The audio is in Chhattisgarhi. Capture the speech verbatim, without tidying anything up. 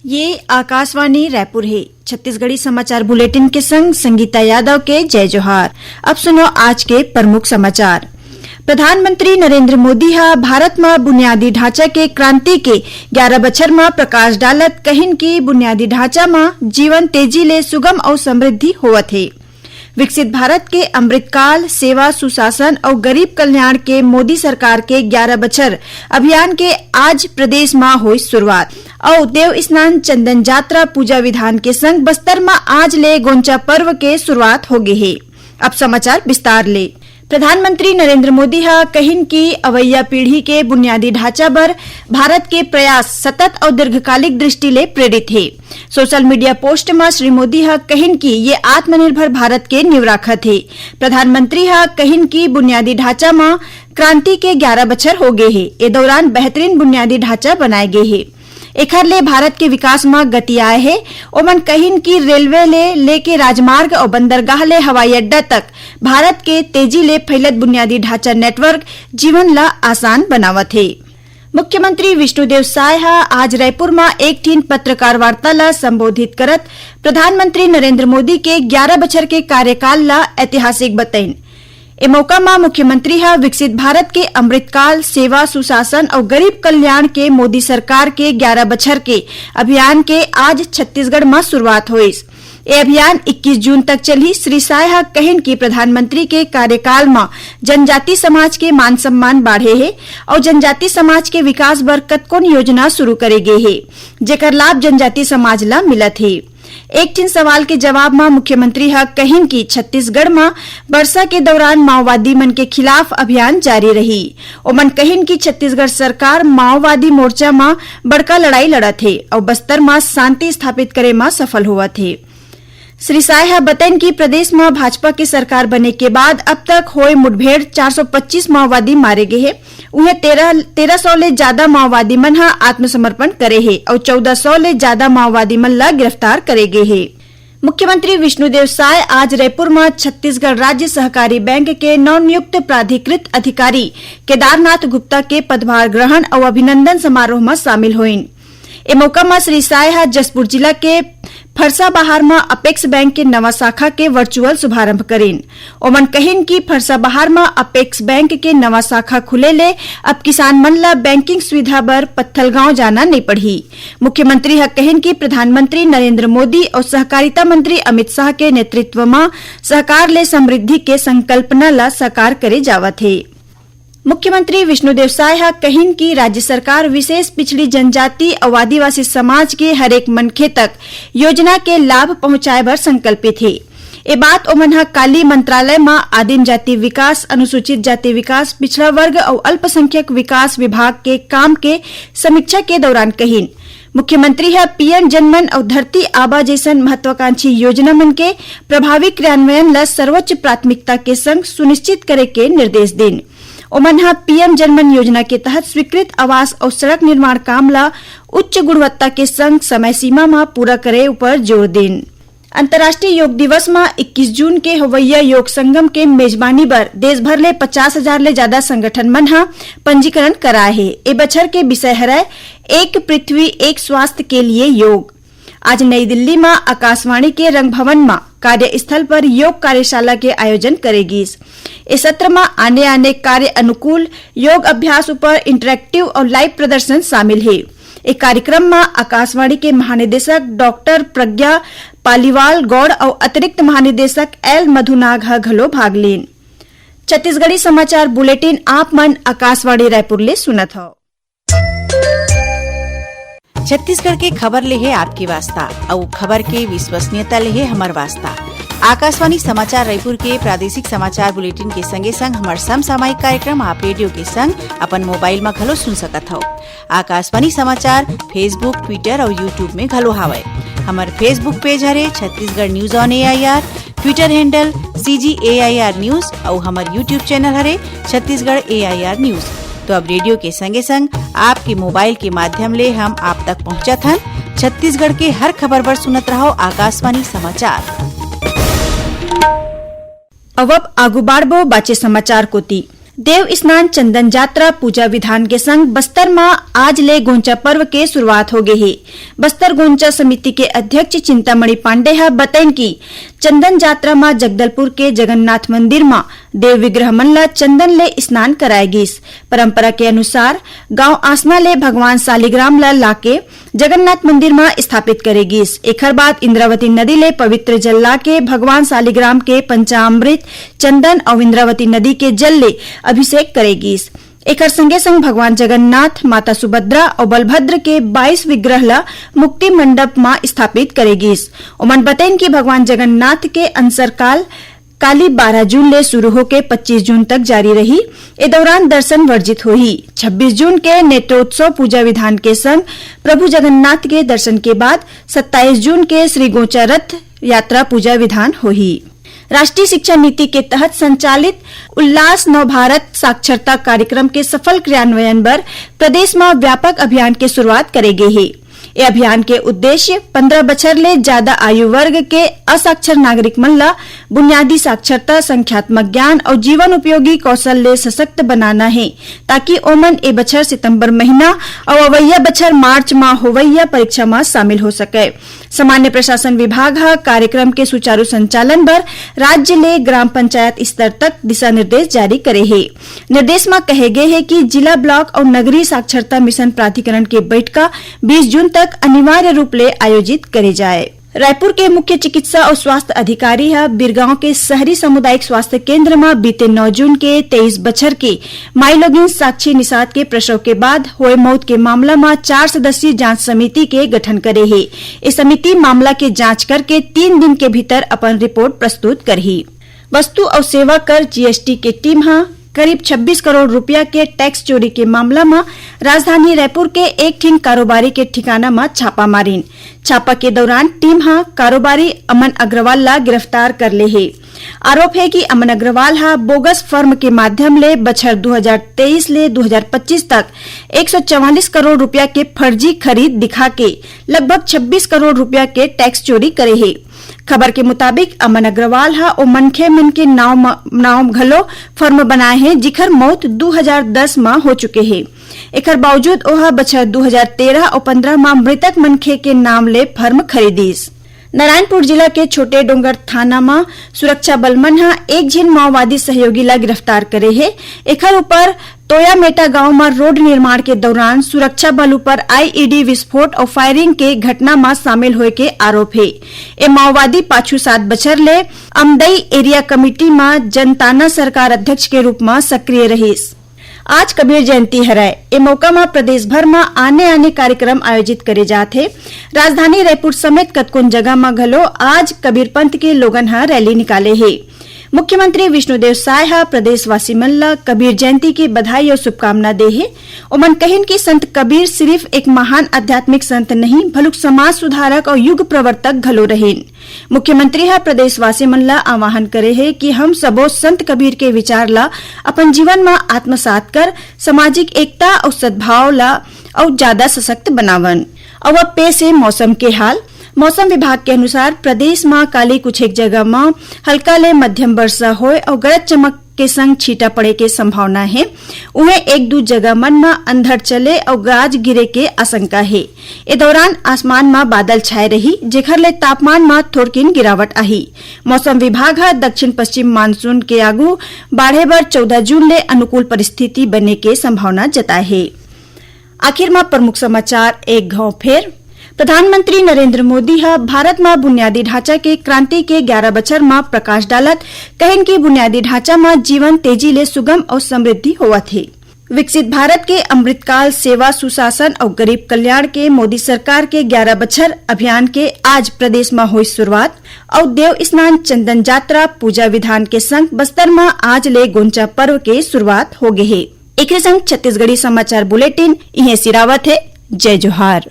ये आकाशवाणी रायपुर हे। छत्तीसगढ़ी समाचार बुलेटिन के संग संगीता यादव के जय जोहार। अब सुनो आज के प्रमुख समाचार। प्रधानमंत्री नरेंद्र मोदी ह भारत म बुनियादी ढांचा के क्रांति के ग्यारा बछर म प्रकाश डालत कहिन कि बुनियादी ढांचा म जीवन तेजी ले सुगम अउ समृद्धि होवत हे। विकसित भारत के अमृतकाल, सेवा, सुशासन अउ गरीब कल्याण के मोदी सरकार के ग्यारा बछर अभियान के आज प्रदेश म होइस शुरुआत। अउ देव स्नान, चंदन जात्रा, पूजा विधान के संग बस्तर म आज ले गोंचा पर्व के शुरुआत होगे हे। अब समाचार विस्तार ले। प्रधानमंत्री नरेंद्र मोदी ह कहिन कि अवइया पीढ़ी के बुनियादी ढांचा बर भारत के प्रयास सतत अउ दीर्घकालिक दृष्टि ले प्रेरित हे। सोशल मीडिया पोस्ट म श्री मोदी ह कहिन कि ये आत्मनिर्भर भारत के नींव राखत हे। प्रधानमंत्री ह कहिन कि बुनियादी ढांचा म क्रांति के ग्यारा बछर होगे हे। ए दौरान बेहतरीन बुनियादी ढांचा बनाए गे हे। एखर ले भारत के विकास म गति आए हे। ओमन कहिन कि रेलवे ले लेके राजमार्ग अउ बंदरगाह ले हवाई अड्डा तक भारत के तेजी ले फैलत बुनियादी ढांचा नेटवर्क जीवन ल आसान बनावत हे। मुख्यमंत्री विष्णुदेव साय ह आज रायपुर म एक ठिन पत्रकार वार्ता ल संबोधित करत प्रधानमंत्री नरेंद्र मोदी के ग्यारा बछर के कार्यकाल ल ऐतिहासिक बतइन। ए मौका म मुख्यमंत्री ह विकसित भारत के अमृतकाल, सेवा, सुशासन अउ गरीब कल्याण के मोदी सरकार के ग्यारा बछर के अभियान के आज छत्तीसगढ़ म शुरुआत होइस। ए अभियान इक्कीस जून तक चलही। श्री साय ह कहिन कि प्रधानमंत्री के कार्यकाल म जनजाति समाज के मान सम्मान बाढ़े हे अउ जनजाति समाज के विकास बर कतकोन योजना शुरू करे गे हे, जेकर लाभ जनजाति समाज ल मिलत हे। एक ठिन सवाल के जवाब म मुख्यमंत्री ह कहिन कि छत्तीसगढ़ म बरसा के दौरान माओवादी मन के खिलाफ अभियान जारी रही। ओमन कहिन कि छत्तीसगढ़ सरकार माओवादी मोर्चा म बड़का लड़ाई लड़त हे अउ बस्तर म शांति स्थापित करे म सफल होवत हे। श्री साय ह बतइन कि प्रदेश म भाजपा के सरकार बने के बाद अब तक होए मुठभेड़ चार सौ पच्चीस माओवादी मारे गे हे। उहें तेरह, तेरह सौ ले जादा माओवादी मन ह आत्मसमर्पण करे हे अउ चौदह सौ ले जादा माओवादी मन ल गिरफ्तार करे गे हे। मुख्यमंत्री विष्णुदेव साय आज रायपुर म छत्तीसगढ़ राज्य सहकारी बैंक के नवनियुक्त प्राधिकृत अधिकारी केदारनाथ गुप्ता के पदभार ग्रहण अउ अभिनंदन समारोह म शामिल होइन। ए मौका म श्री साय ह जशपुर जिला के फरसाबहार म अपेक्स बैंक के नवा शाखा के वर्चुअल शुभारंभ करिन। ओमन कहिन कि फरसाबहार म अपेक्स बैंक के नवा शाखा खुले ले अब किसान मन ल बैंकिंग सुविधा बर पत्थलगांव जाना नइ पड़ही। मुख्यमंत्री ह कहिन कि प्रधानमंत्री नरेंद्र मोदी अउ सहकारिता मंत्री अमित शाह के नेतृत्व म सहकार ले समृद्धि के संकल्पना ल साकार करे जावत हे। मुख्यमंत्री विष्णुदेव साय ह कहिन कि राज्य सरकार विशेष पिछड़ी जनजाति अउ आदिवासी समाज के हरेक मनखे तक योजना के लाभ पहुंचाए बर संकल्पित हे। ए बात ओमन ह काली मंत्रालय म आदिम जाति विकास, अनुसूचित जाति विकास, पिछड़ा वर्ग अउ अल्पसंख्यक विकास विभाग के काम के समीक्षा के दौरान कहिन। मुख्यमंत्री ह पीएम जनमन अउ धरती आबा जइसन महत्वाकांक्षी योजना मन के प्रभावी क्रियान्वयन ल सर्वोच्च प्राथमिकता के संग सुनिश्चित करे के निर्देश दिन। ओमन ह पीएम जनमन योजना के तहत स्वीकृत आवास अउ सड़क निर्माण काम ल उच्च गुणवत्ता के संग समय सीमा म पूरा करे उपर जोर दिन। अंतर्राष्ट्रीय योग दिवस म इक्कीस जून के होवइया योग संगम के मेजबानी बर देश भर ले पचास हजार ले जादा संगठन मन ह पंजीकरण कराए हे। ए बछर के विषय हरय एक पृथ्वी एक स्वास्थ्य के लिए योग। आज नई दिल्ली म आकाशवाणी के रंग भवन म कार्यस्थल पर योग कार्यशाला के आयोजन करे गीस। ए सत्र म आने-आने कार्य अनुकूल योग अभ्यास ऊपर इंटरैक्टिव अउ लाइव प्रदर्शन शामिल हे। ए कार्यक्रम म आकाशवाणी के महानिदेशक डॉक्टर प्रज्ञा पालीवाल गौड़ अउ अतिरिक्त महानिदेशक एल मधुनाग ह घलो भाग लीन। छत्तीसगढ़ी समाचार बुलेटिन आप मन आकाशवाणी रायपुर ले सुनत हव। छत्तीसगढ़ के खबर ले हे आपके वास्ता, अउ खबर के विश्वसनीयता ले हे हमर वास्ता। आकाशवाणी समाचार रायपुर के प्रादेशिक समाचार बुलेटिन के संगे संग हमर समसामयिक कार्यक्रम आप रेडियो के संग अपन मोबाइल म घलो सुन सकत हव। आकाशवाणी समाचार Facebook, Twitter अउ YouTube में घलो हावय। हमर Facebook पेज हरे Chhattisgarh news on AIR, Twitter handle CG AIR news अउ हमर YouTube चैनल हरे छत्तीसगढ़ एआईआर न्यूज। तो अब रेडियो के संगे संग आपके मोबाइल के माध्यम ले हम आप तक पहुंचत हन। छत्तीसगढ़ के हर खबर बर सुनत रहव आकाशवाणी समाचार। अब, अब आगू बाढ़बो बाचे समाचार कोती। देव स्नान, चंदन जात्रा, पूजा विधान के संग बस्तर म आज ले गोंचा पर्व के शुरुआत हो गे हे। बस्तर गोंचा समिति के अध्यक्ष चिंतामणि पांडे ह बतइन कि चंदन जात्रा म जगदलपुर के जगन्नाथ मंदिर म देव विग्रह मन ल चंदन ले स्नान कराए गिस। परंपरा के अनुसार गांव आसना ले भगवान सालिग्राम ल लाके जगन्नाथ मंदिर म स्थापित करे गिस। एखर बाद इंद्रावती नदी ले पवित्र जल लाके भगवान सालिग्राम के पंचामृत, चंदन अउ इंद्रावती नदी के जल ले अभिषेक करे गिस। एखर संगे संग भगवान जगन्नाथ, माता सुभद्रा अउ बलभद्र के बाईस विग्रह ल मुक्ति मंडप म स्थापित करे गिस। ओमन बतइन कि भगवान जगन्नाथ के अंसरकाल काली बारह जून ले शुरू होके पच्चीस जून तक जारी रही। ए दौरान दर्शन वर्जित होही। छब्बीस जून के नेत्रोत्सव पूजा विधान के संग प्रभु जगन्नाथ के दर्शन के बाद सत्ताईस जून के श्री गोंचा रथ यात्रा पूजा विधान होही। राष्ट्रीय शिक्षा नीति के तहत संचालित उल्लास नव भारत साक्षरता कार्यक्रम के सफल क्रियान्वयन बर प्रदेश म व्यापक अभियान के शुरुआत करे गे हे। ए अभियान के उद्देश्य पंद्रह बछर ले जादा आयु वर्ग के असाक्षर नागरिक मन ल बुनियादी साक्षरता, संख्यात्मक ज्ञान अउ जीवन उपयोगी कौशल ले सशक्त बनाना हे, ताकि ओमन ए बछर सितंबर महीना अउ अवइया बछर मार्च म होवइया परीक्षा म शामिल हो सकय। सामान्य प्रशासन विभाग ह कार्यक्रम के सुचारू संचालन बर राज्य ले ग्राम पंचायत स्तर तक दिशा निर्देश जारी करे हे। निर्देश म कहे गे हे कि जिला, ब्लॉक अउ नगरीय साक्षरता मिशन प्राधिकरण के बैठका बीस जून तक अनिवार्य रूप ले आयोजित करे जाए। रायपुर के मुख्य चिकित्सा अउ स्वास्थ्य अधिकारी ह बिरगांव के शहरी सामुदायिक स्वास्थ्य केंद्र म बीते नौ जून के तेईस बछर के माईलोगिन साक्षी निषाद के प्रसव के बाद होए मौत के मामला म चार सदस्यीय जांच समिति के गठन करे हे। ए समिति मामला के जांच करके तीन दिन के भीतर अपन रिपोर्ट प्रस्तुत करही। वस्तु अउ सेवा कर, जीएसटी, के टीम ह करीब छब्बीस करोड़ रुपया के टैक्स चोरी के मामला म राजधानी रायपुर के एक ठिन कारोबारी के ठिकाना म छापा मारिन। छापा के दौरान टीम ह कारोबारी अमन अग्रवाल ला गिरफ्तार कर ले हे। आरोप हे कि अमन अग्रवाल ह बोगस फर्म के माध्यम ले बछर दू हजार तेईस ले दू हजार पच्चीस तक एक सौ चवालीस करोड़ रुपया के फर्जी खरीद दिखा के लगभग छब्बीस करोड़ रुपया के टैक्स चोरी करे हे। खबर के मुताबिक, अमन अग्रवाल ह ओ मनखे मन के नाव म-, नाव घलो फर्म बनाए हे, जिखर मौत दू हजार दस म हो चुके हे। एखर बावजूद ओह बछर दू हजार तेरह अउ पंद्रह म मृतक मनखे के नाम ले फर्म खरीदिस। नारायणपुर जिला के छोटे डोंगर थाना म सुरक्षा बल मन ह एक झिन माओवादी सहयोगी ला गिरफ्तार करे हे। एखर ऊपर तोयामेटा गांव म रोड निर्माण के दौरान सुरक्षा बल ऊपर आईईडी विस्फोट अउ फायरिंग के घटना म शामिल होए के आरोप हे। ए माओवादी पाछू सात बछर ले अमदई एरिया कमेटी म जनताना सरकार अध्यक्ष के रूप म सक्रिय रहिस। आज कबीर जयंती हरय। ए मौका म प्रदेश भर म आने-आने कार्यक्रम आयोजित करे जात हे। राजधानी रायपुर समेत कतकोन जगह म घलो आज कबीर पंथ के लोगन ह रैली निकाले हे। मुख्यमंत्री विष्णुदेव साय ह प्रदेशवासी मन ल कबीर जयंती के बधाई अउ शुभकामना दे हे। ओमन कहिन कि संत कबीर सिरिफ एक महान आध्यात्मिक संत नहीं, भलुक समाज सुधारक अउ युग प्रवर्तक घलो रहिन। मुख्यमंत्री ह प्रदेशवासी मन ल आह्वान करे हे कि हम सबो संत कबीर के विचार ल अपन जीवन म आत्मसात कर सामाजिक एकता अउ सद्भाव ल अउ जादा सशक्त बनावन। अउ अब पेश हे मौसम के हाल। मौसम विभाग के अनुसार प्रदेश म काली कुछ एक जगह म हल्का ले मध्यम वर्षा होए अउ गरज चमक के संग छींटा पड़े के संभावना हे। उहें एक दू जगह मन म अंधड़ चले अउ गाज गिरे के आशंका हे। ए दौरान आसमान म बादल छाए रही, जेखर ले तापमान म थोड़किन गिरावट आही। मौसम विभाग ह दक्षिण पश्चिम मानसून के आगू बाढ़े बर चौदह जून ले अनुकूल परिस्थिति बने के संभावना जताए हे। आखिर म प्रमुख समाचार एक घाव फेर। प्रधानमंत्री नरेंद्र मोदी ह भारत म बुनियादी ढांचा के क्रांति के ग्यारह बछर म प्रकाश डालत कहिन कि बुनियादी ढांचा म जीवन तेजी ले सुगम अउ समृद्धि होवत हे। विकसित भारत के अमृतकाल, सेवा, सुशासन अउ गरीब कल्याण के मोदी सरकार के ग्यारह बछर अभियान के आज प्रदेश म होइस शुरुआत। अउ देव स्नान, चंदन जात्रा, पूजा विधान के संग बस्तर म आज ले गोंचा पर्व के शुरुआत हो गे हे। एकरे संग छत्तीसगढ़ी समाचार बुलेटिन इहें सिरावत हे। जय जोहार।